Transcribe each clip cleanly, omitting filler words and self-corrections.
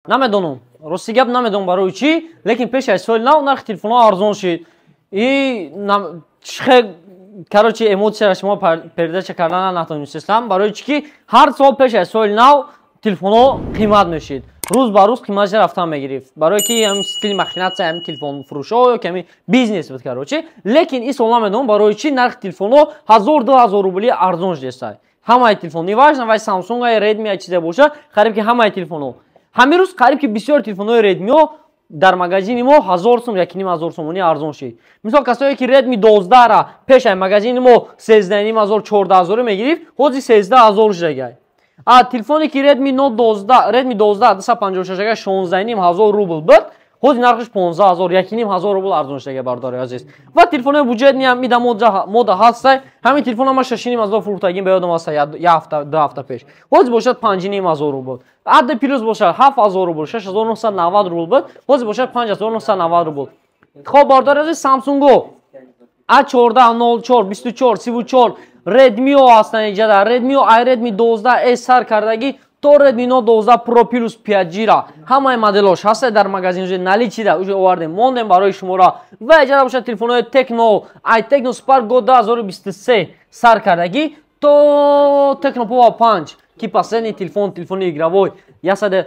Намедонам, рости гап, намедонам барои чӣ, лекин пеш аз соли нав нархи телефонҳо арзон шид. И короче, эмоцияра шумо передача кардан натонистам, барои чӣ ки ҳар сол пеш аз соли нав телефонҳо қимат мешид, рӯз ба рӯз қиматша рафтан мегирифт, барое ки ҳам стили махинация, ҳам телефонфурӯшо ё ки ҳами бизнес буд, короче. Лекин ин сол намедонам барои чӣ нархи телефонҳо 1000-2000 рубли арзон шудеста. Ҳамаи телефон, неважно, вай Самсунг, Редми, чизе боша, қариб ки ҳамаи телефонҳо ҳамин рӯз, қариб ки бисёр телефонҳои Редмио дар магазини мо 1000 сум, 1500 сомонӣ арзон шид. Мисол, касое ки Редми 12-ра пеш аз магазини мо 13 500, 14 000 мегирифт, ҳозир 13 000 шудагай. А телефоне ки Редми Note 12, Редми 12 256 16 500 рубл буд, ҳозир нархаш 15 000, 1500 рубл арзон шудага, бардори азиз. Ва телефонои бюджетный ҳам ида мода ҳастай. Ҳамин телефон ма 6500 фурӯхтагим, ба ёдам аста, як ҳафта, 2 ҳафта пеш. Ҳозир бошад 5500 рубл. Адда плюс бошад 7000 рубл, 6990 рубл буд, ҳозир бошад 5990 рубл. Хоб, бардори азиз, Самсунго А 14, 04, 24, 34, Редмио ҳастанд иҷада. Редмио ай Редми 12 с сар кардагӣ то Redmi Note 12 Pro Plus 5G ра ҳамаи моделош ҳаста дар магазин, уже наличие да, уже овардем, мондем барои шуморо. Ва иҷада бошад телефонҳои Tecno, ай Tecno Spark Go 2023 сар кардагӣ то Tecno Pova 5, ки последний телефон, телефони игровой, 100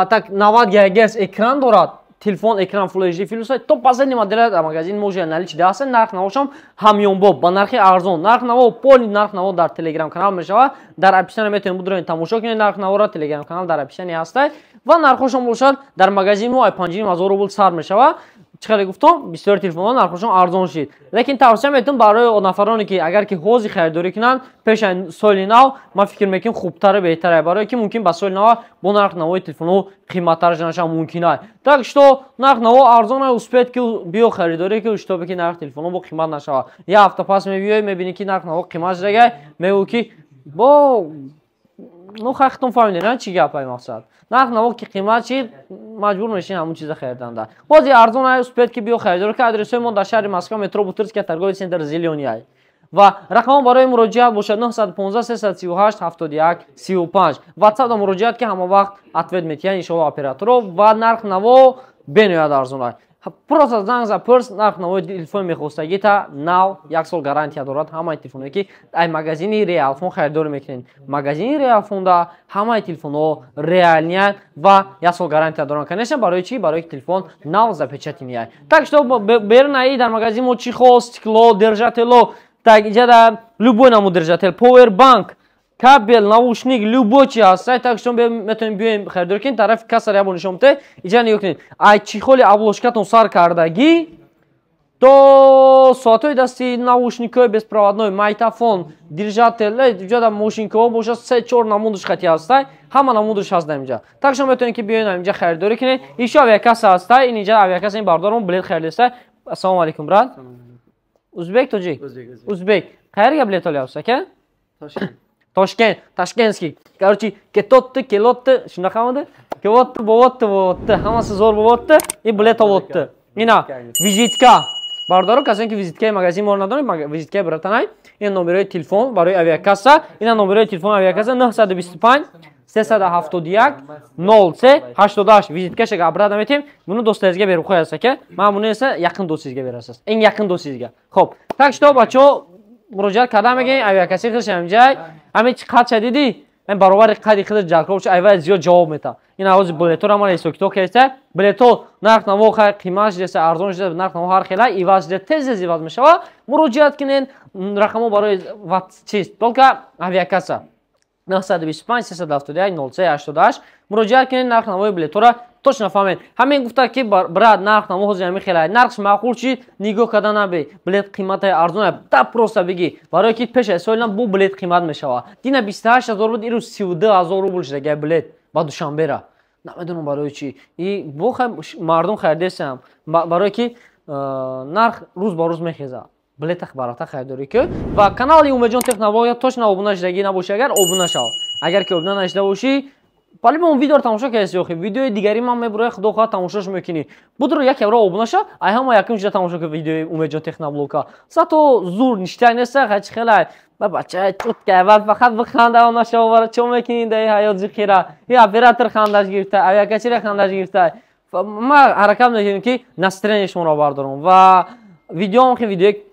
так 90 ГГц экран дорад телефон, экран Full HD плюс, то последний модел дар магазин мо уже наличие ҳаст. Нарх навошам ҳамёнбоб, ба нархи арзон. Нарх наво, полный нарх наво дар Телеграм канал мешавад, дар описание метавонед будроед, тамошо кунед нарх навора. Телеграм канал дар описание ҳастай. Ва нархошон бошад дар магазин мо ай 5500 рубл сар мешавад. Чӣ хеле гуфтом, бисёри телефонҳо нархошон арзон шид, лекин тавсия метавон барои нафароне ки агар ки ҳозир харидорӣ кунанд пеш аз соли нав, ман фикр мекунам, хубтару беҳтаре, барое ки мумкин ба соли нав бо нарх навои телефонҳо қиматтар шуданашам мумкин ай. Так что нарх наво арзон ай, успеть ки биё, харидорӣ ки, чтобы ки нарх телефонҳо бо қимат нашавад. Як ҳафта пас мебиёй, мебинӣ ки нарх наво қимат шудагай, мегӯ ки бо ну хахтон фаҳмидед на чӣ гап ай. Мақсад, нарх наво ки қимат шид, маҷбур мешин ҳамун чиза хариданда. Бози арзон ай, успеть ки биё, харидорӣ ки. Адресҳои мо дар шаҳри Москва, метро Бутырская, торговый центр «Зелёный» ай. Ва рақамҳо барои муроҷиат бошад 915 338 71 35. Ватсапда муроҷиат ки, ҳама вақт ответ метиҳанд, иншоалло, операторо. Ва нарх наво бениҳоят арзон ай. Просто занг за, пурс нарх навои телефони мехостагита. Нав, як сол гарантия дорад ҳамаи телефоное ки ай магазини Реалфон харидорӣ мекунед. Магазини Реалфонда ҳамаи телефонҳо реальный анд ва як сол гарантия доранд, конечно. Барои чӣ? Барои ки телефон нав, запечатанный ай. Так что бернаи дар магазин мо чехол, стекло, держатело, так иҷада любой намуд держатель, powerbank, кабел, наушник, любой чи ҳаст. Так что метавонем биёем, харидорӣ кунем. Тарафи кассар ябо нишон бите. Иҷа нигоҳ кунед, ай чехоли обложкатон сар кардагӣ то соатҳои дасти, наушникҳои беспроводной, магнитофон, держатель. Иҷода мошинкаҳо бошад, се чор намудаш хати ҳастай, ҳама намудаш ҳаст дар инҷа. Так что метавонед ки биёед, инҷа харидорӣ кунед. Ишо авиакасса ҳастай. Ин инҷа авиакасса, ин бардорам билет харидастай. Ассалому алайкум, брат. Узбек, тоҷик? Узбек. Qayerga bilet olyapsiz, aka? Toshkent, ташкентский. Короче, ketotdi, kelotdi, shunaqamidi? Kelyapti, bo'lyapti, bo'lyapti. Hammasi zo'r bo'lyapti. И bilet olyapti. Ина, визитка. Бардоро, касоне ки визиткаи магазин моро надоред, визиткаи братанай. Ин номерои телефон барои авиакасса. Ина номерои телефон авиакасса 925 371 03 88. Визиткаша обратно метем. Буну дӯстаизга берухоy аст, ака. Ман буну эса яқин дӯстизга берасиз. Eng yaqin дӯстизга. Хоб, так что бачаҳо, муроҷиат карда мегӯем, авиакасси худаш ҳамҷай. Ҳамин чи қадша дидӣ, ин баробари қади худаш ҷалков айва зиёд ҷавоб мета. Ин авози билетора ман ҳисоб-китоб кеста. Билето нарх наво хай қимат шудеса, арзон шуда, нарх наво ҳар хела иваз шуда, тез тез иваз мешава. Муроҷиат кунед, рақамҳо барои чиз только авиакасса 925 371 03 88. Муроҷиат кунед, нарх навои билетора точно фаҳмед. Ҳамин гуфта ки брат, нарх наво ҳозир ҳамин хела, нархш маъқул чи, нигоҳ карда набе, билет қиматаи арзон, та просто бигӣ, барое ки пеш аз соли нав бу билет қимат мешава. Дина 28 000 буд, ирӯз 32 000 рубл шуда билет ба Душанбера. Намедонам барои чӣ и бо мардум харидесам, барое ки нарх рӯз ба рӯз мехезад. Билета барата харидорӣ кӯ. Ва канали Умедҷон Технология точно обуна шудагӣ набошӣ, агар обуна шав. Агар ки обуна нашуда бошӣ, По-любому видеоро тамошо кардеси, охи видеои дигари ман мебуроя, худо хоҳад, тамошош мекунӣ. Будро як явро обуна ша, ай ҳама якум шуда тамошо кун видеои Умедҷон Техноблока. Зато зур ништяк неста, хачи хелай. Ба бача чутка ва фақат биханда нашавара, чо мекунӣ дар ҳаёт зихира. И оператор хандаш гирифта, авиакассира хандаш гирифта. Ма ҳаракат мекунем, ки настроение шуморо бардорам ва видеоам ки видеои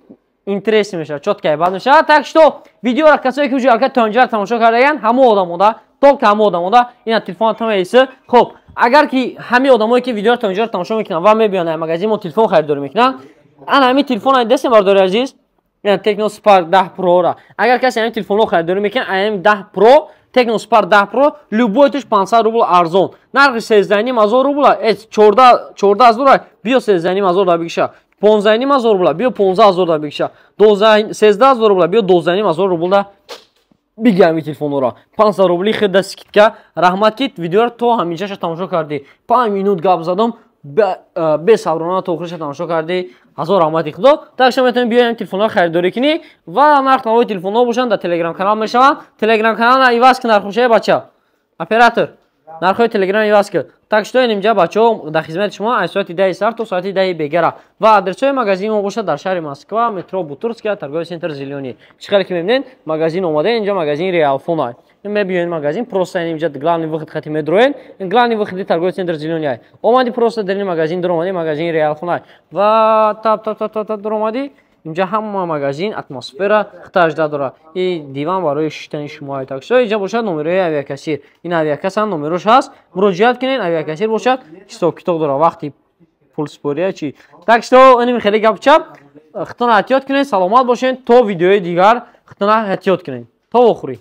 интересный мешавад, чёткий бад мешавад. Так что видеоро касое ки уже алка тонҷара тамошо кардаган, ҳамо одамода, только ҳамо одамода ина телефон тамаиси. Хоб, агар ки ҳамин одамое ки видеоро тонҷара тамошо мекунанд ва мебиёнд магазин мо телефон харидорӣ мекунанд, ана ҳамин телефон дестем, бардори азиз, ина Tecno Spark 10 Pro-ра. Агар касе ҳамин телефонро харидорӣ мекунад, ҳамин 10 Pro, Tecno Spark 10 Pro, любой туш 500 рубл арзон. Нархи 13,5 ҳазор рубла, 14 14 ҳазор, биё 13,5 ҳазор да бигиша. 15,5 ҳазор рубла, биё 15 ҳазор да бигиша. 13 ҳазор рубла, биё 12,5 ҳазор рубл да биги ҳамин телефонҳоро. 500 рубли хеда скидка. Раҳмат, ки видеоро то ҳаминҷаша тамошо кардӣ. 5 минут гап задам, бесаброна то охириша тамошо кардӣ. Ҳазор раҳмати худо. Так шумо метавонед биёем телефонҳоро харидорӣ кунӣ ва нарх навои телефонҳо бошанд, дар телеграм канал мешаванд. Телеграм канал иваз кун нархошае, бача. Оператор, нархҳои телеграм иваз кун. Так что инҷа, бачаҳо, дар хизмати шумо аз соати 10-и сар то соати 10-и бегара. Ва адресҳои магазини мо бошад дар шаҳри Москва, метро Бутырская, торговый центр «Зелёный». Чӣ хеле ки мебинед, магазин омада, инҷа магазини Реалфон. Мебиёед магазин, просто инҷа главный выход хати медроен, главный выход и торговый центр «Зелёный». Омади, просто дар ин магазин даромади, магазини Реалфон. Ва тап тап тап тап даромади, инҷа ҳама магазин атмосфера хитажда дорад. И диван барои шиштани шумо. Так что инҷа бошад номерои авиакассир. Ин авиакасса номерош ҳаст, муроҷиат кунед. Авиакассир бошад, ҳисоб китоб дорад, вақти пулспория чи. Так что иним хеле гап чап. Хитона эҳтиёт кунед, саломат бошед, то видеои дигар. Хитона эҳтиёт кунед, то вохӯрӣ.